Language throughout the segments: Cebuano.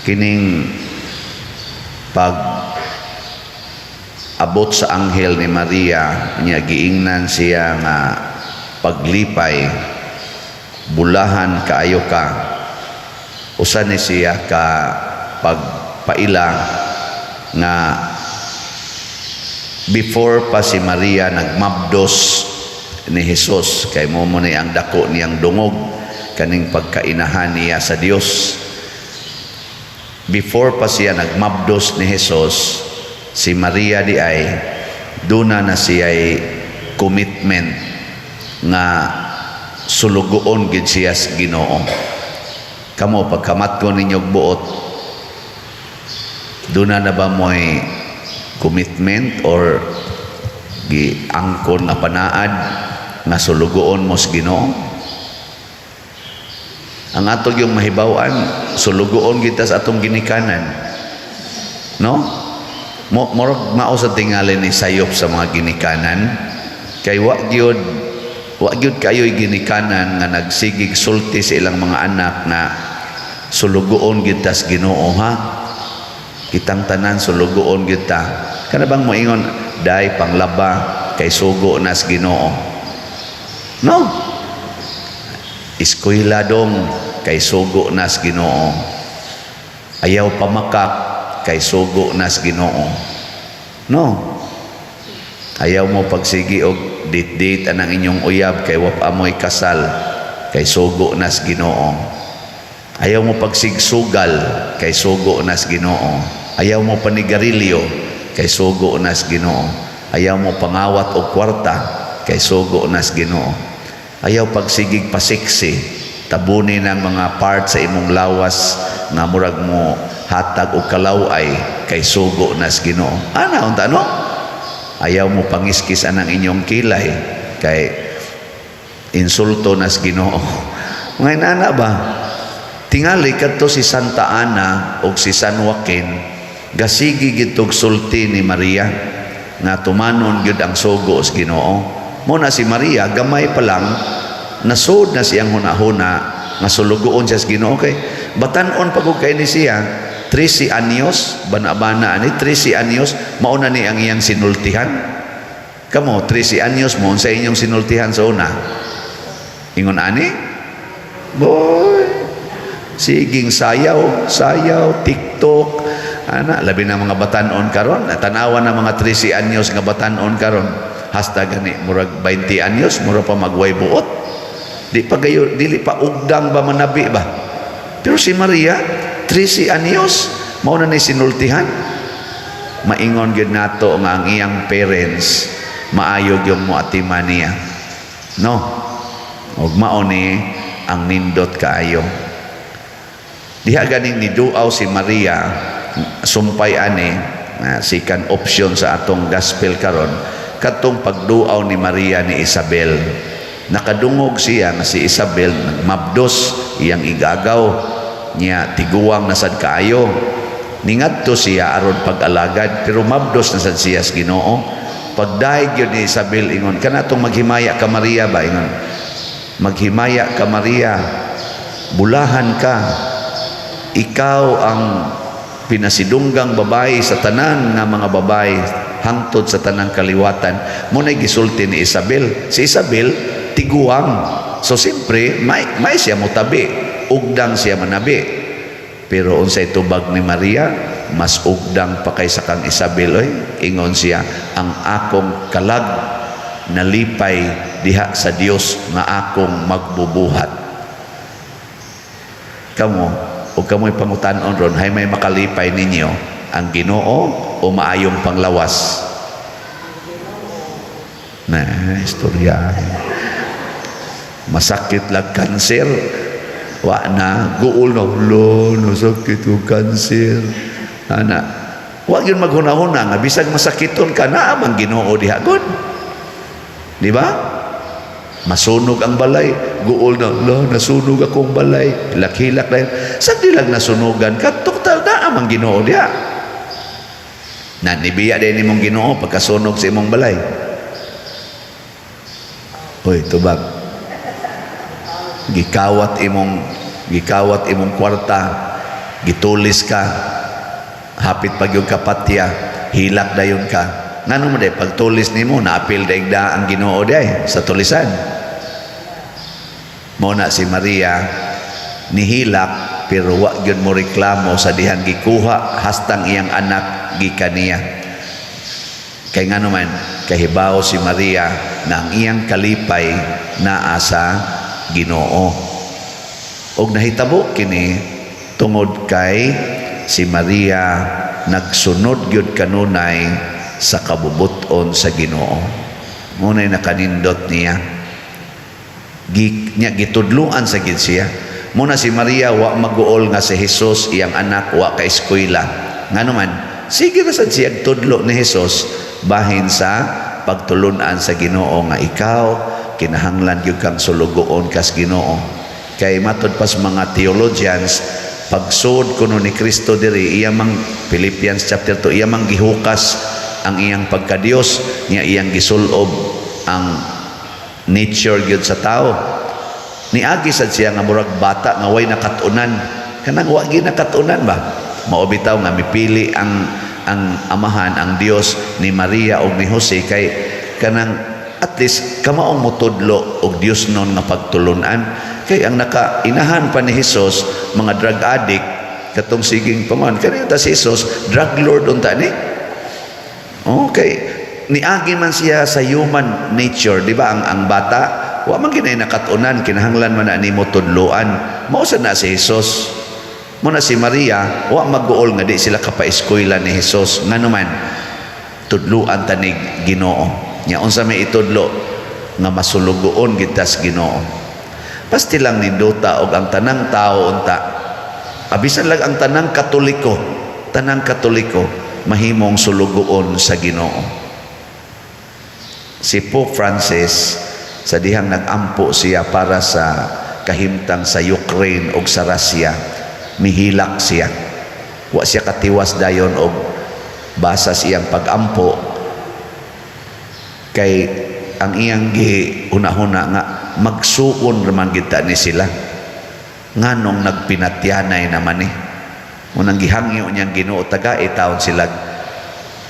Kining pag abot sa anghel ni Maria niya, giingnan siya nga, "Paglipay, bulahan kaayo ka," usa ni siya ka pagpaila nga before pa si Maria nagmabdos ni Jesus, kay mao ni ang dako niyang dungog kaning pagkainahan niya sa Dios. Before pa siya nagmabdos ni Jesus, si Maria di ay duna na siya commitment nga sulugoon gid siya sa Ginoo. Kamo, pagkamatko ninyo og buot, duna na ba mo'y commitment or giangkon nga panaad nga sulugoon mo sa Ginoo? Ang ato yung mahibaw-an, sulugoon kita sa atong ginikanan, no? Mo murag mao sa tingali ni sayop sa mga ginikanan, kay wa gyud kayo'y ginikanan nga nagsigig sulti sa ilang mga anak na, "Sulugoon kita sa Ginoo, ha. Kitang tanan sulugoon kita." Kana bang moingon, "Day, panglaba kay sugo na sa Ginoo," no? "Eskwela dong kay sugo na sa Ginoo. Ayaw pamakak kay sugo na sa Ginoo," no? "Ayaw mo pagsigi og date-date anang inyong uyab kay wa pa mo'y kasal kay sugo na sa Ginoo. Ayaw mo pagsigsugal kay sugo na sa Ginoo. Ayaw mo panigarilyo kay sugo na sa Ginoo. Ayaw mo pangawat og kwarta kay sugo na sa Ginoo. Ayaw pagsigig pasiksi, tabuni ng mga part sa imong lawas nga murag mo hatag og kalaway kay sugo na sa Ginoo." Ana unta, no? "Ayaw mo pangiskis anang inyong kilay kay insulto na sa Ginoo." Mga inana ba? Tingali kadto si Santa Ana og si San Joaquin, gasigi gitog sulti ni Maria nga tumanon gyud ang sugo sa Ginoo. Mo na si Maria, gamay pa lang, nasud na siyang hunahuna nga sulugoon siya sa Ginoo, kay batan-on pa gud kay ni siya, 13 anyos, bana-bana ani 13 anyos, mao na ni ang iyang sinultihan. Kamo, 13 anyos mo, sa inyong sinultihan sa una? Ingon ani? Boy, siging sayaw, sayaw, TikTok, ana, labi na mga batanon karon, tanawa na mga 13 anyos nga batanon karon. Hasta gani murag 20 anyos, mura pa magway buot. Di pa gayo, dili pa ugdang ba manabi ba? Pero si Maria, 13 anyos, mao na ni sinultihan. Maingon gyud nato nga ang iyang parents maayo yung moatiman niya. No? Ug mao ni ang nindot kaayo. Diha ganing niduaw si Maria, sumpay ani na second option sa atong gospel karon, katong pagduaw ni Maria ni Isabel. Nakadungog siya nga si Isabel nagmabdos, iyang igagaw niya tiguang na sad kaayo. Ningadto siya aron pag-alagad, pero mabdos na sad siya sa Ginoo. Pagdayeg yun ni Isabel, ingon kanatong, "Maghimaya ka, Maria" ba, ingon, "Maghimaya ka, Maria, bulahan ka. Ikaw ang pinasidunggang babae sa tanan nga mga babae hangtod sa tanang kaliwatan." Mo na gisulti ni Isabel. Si Isabel tiguang, so siyempre may siya motabi, ugdang siya manabi. Pero unsay tubag ni Maria? Mas ugdang pa kaysa kang Isabel oy. Ingon siya, "Ang akong kalag nalipay diha sa Dios nga akong magbubuhat." Kamo, ug kamoy pangutan-on ron, hay may makalipay ninyo, ang Ginoo o maayong panglawas? Na istorya, masakit lang kanser, wa na guol na, "Lo, nasakit ko kanser," ana. Wa yun maghuna-huna nga bisag masakiton ka, naa man Ginoo diha gud, di ba? Masunog ang balay, guol na, "Lo, nasunog akong balay," hilak-hilak na. Sa dilag nasunugan ka, tuktal naa man Ginoo diha. Na nibiya din imong Ginoo pagkasunog sa imong balay? Hoy, tubag. Gikawat imong kwarta. Gitulis ka, hapit pag yung kapatya, hilak dayon ka. Ngano mo day pagtulis nimo, naapil daigda ang Ginoo day sa tulisan. Mo na si Maria nihilak, pero wa gyud mo reklamo sa dihang gikuha hastang iyang anak gikan niya. Kay ngano man, kahibaw si Maria na ang iyang kalipay naa sa Ginoo. Og nahitabo kini tungod kay si Maria nagsunod gyud kanunay sa kabubut-on sa Ginoo. Muna'y nakanindot niya. Niya gitudluan sa gid siya. Muna si Maria wa maguol nga si Jesus, iyang anak, wa ka eskwela. Ngano man, sige ra sad siya tudlo ni Jesus bahin sa pagtulunan sa Ginoo nga ikaw kinahanglan gyud kang sulugoon kas Ginoo. Kay matud pas mga theologians, pagsud kuno ni Kristo diri, iya mang Philippians chapter 2, iya mang gihukas ang iyang pagkadiyos niya, iyang gisulob ang nature gyud sa tao. Niagi sad siya nga murag bata nga way nakat-unan, kanang wa gyud nakat-unan ba. Mao bitaw nga mipili ang amahan, ang Dios, ni Maria og ni Jose, kay kanang at least kamaong motudlo og Dios nun nga pagtulunan. Kay ang naka-inahan pa ni Jesus, mga drug addict, katong siging pangon kani ta si Jesus, drug lord unta ni. Okay, niagi man siya sa human nature, di ba? Ang bata wa man ginay nakat-unan, kinahanglan man na nimo tudloan. Mao sad na si Jesus. Mo na si Maria wa maguol nga di sila kapaeskwela ni Jesus. Ngano man, tudloan ta ni Ginoo. Nya unsa may itudlo? Nga masulugoon gid tas Ginoo. Pasti lang nindota og ang tanang tao unta, abisan lang ang tanang Katoliko, tanang Katoliko mahimong sulugoon sa Ginoo. Si Pope Francis, sa dihang nag-ampo siya para sa kahimtang sa Ukraine ug sa Russia, mihilak siya. Wa siya katiwas dayon og basa sa iyang pag-ampo, kay ang iyang gihuna-huna nga magsuon raman gid ta ni sila, nganong nagpinatyanay naman ni. Unang gihangyo niyang Ginoo, taga taon sila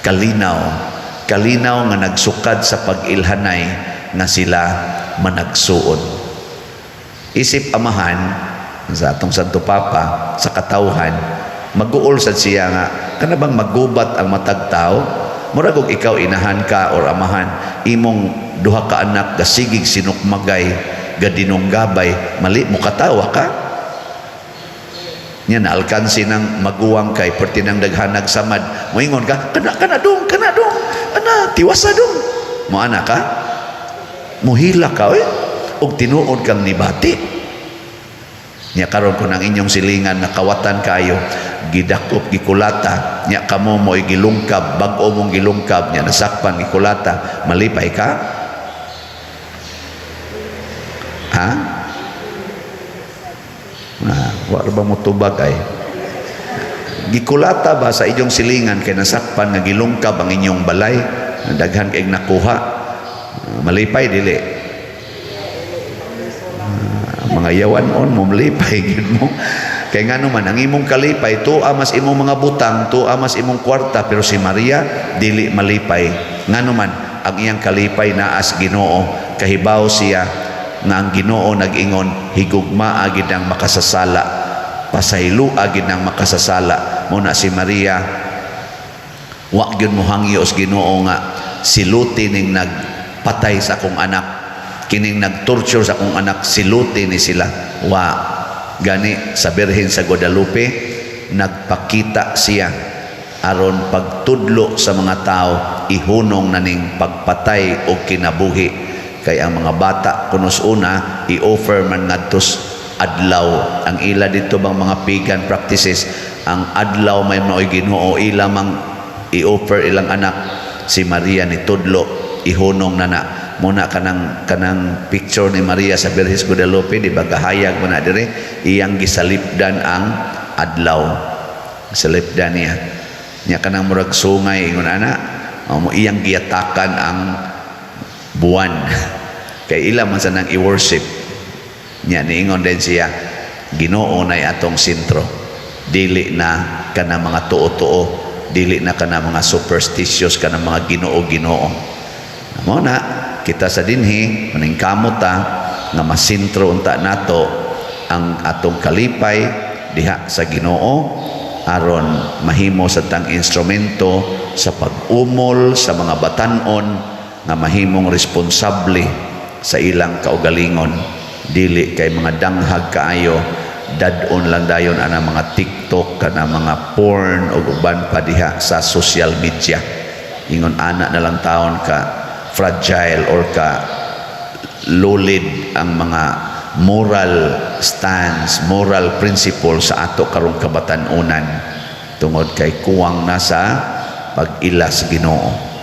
kalinaw, kalinaw nga nagsukad sa pag-ilhanay nga sila managsuon. Isip amahan sa atong Santo Papa sa katawhan, maguol sad siya nga kana bang magubat ang matag tao. Murag og ikaw inahan ka or amahan, imong duha ka anak gasigig sinukmagay, gadinunggabay, mali mo katawa ka niya na alkansi ng maguwang, kay perti nang daghanag samad, moingon ka, "Kana, kana dong, kana dong, ana tiwasa dong." Mo ana ka, muhila ka oy, og tinuod kang nibati niya. Karon kun ang inyong silingan nga kawatan kayo, gidakop, gikulata niya, kamo mo'y gilungkab, bag-o mong gilungkab niya, nasakpan, gikulata, malipay ka? Ha? Ah, wa ra ba mo tubag ay? Gikulata ba sa inyong silingan kay nasakpan nga gilungkab ang inyong balay, daghan kay nakuha, malipay dili? Ah, mga yawan on mo, malipay gid mo. Kay ngano man, ang imong kalipay tuwa mas imong mga butang, tuwa mas imong kwarta. Pero si Maria dili malipay. Ngano man, ang iyang kalipay naas Ginoo. Kahibaw siya nga ang Ginoo nag-ingon, "Higugmaa gid ang makasasala, pasayloa gid ang makasasala." Mo na si Maria wa gyud mohangyo sa Ginoo nga siluti ning nagpatay sa akong anak, kining nagtorture sa akong anak, siluti ni sila. Wa gani. Sa Birhen sa Guadalupe nagpakita siya aron pagtudlo sa mga tao, ihunong na ning pagpatay o kinabuhi, kay ang mga bata kunos una i-offer man ngadtos adlaw. Ang ila dito bang mga pagan practices, ang adlaw may maoy Ginoo, ila mang i-offer ilang anak. Si Maria ni tudlo, ihunong na na. Muna kanang kanang picture ni Maria sa Birhes Guadalupe, di ba gahayag mo na dire, iyang gisalipdan ang adlaw, salipdan niya niya kanang murag sungay, ingon ana mo, iyang giyatakan ang buwan, kay ila man sa nang i-worship niya. Niingon din siya, "Ginoo nay atong sentro." Dili na kana mga tuo-tuo, dili na kana mga superstitious, kana mga Ginoo-Ginoo. Mao na kita sa dinhi maningkamot ta nga masintro unta nato ang atong kalipay diha sa Ginoo aron mahimo sa tang instrumento sa pag-umol sa mga batan-on nga mahimong responsable sa ilang kaugalingon, dili kay mga danghag kaayo, dad-on lang dayon ana mga TikTok, kana mga porn ug uban pa diha sa social media. Ingon ana na lang taon ka fragile or ka lulid ang mga moral stance, moral principle sa ato karong kabatan-unan tungod kay kuwang na sa pag-ila sa Ginoo.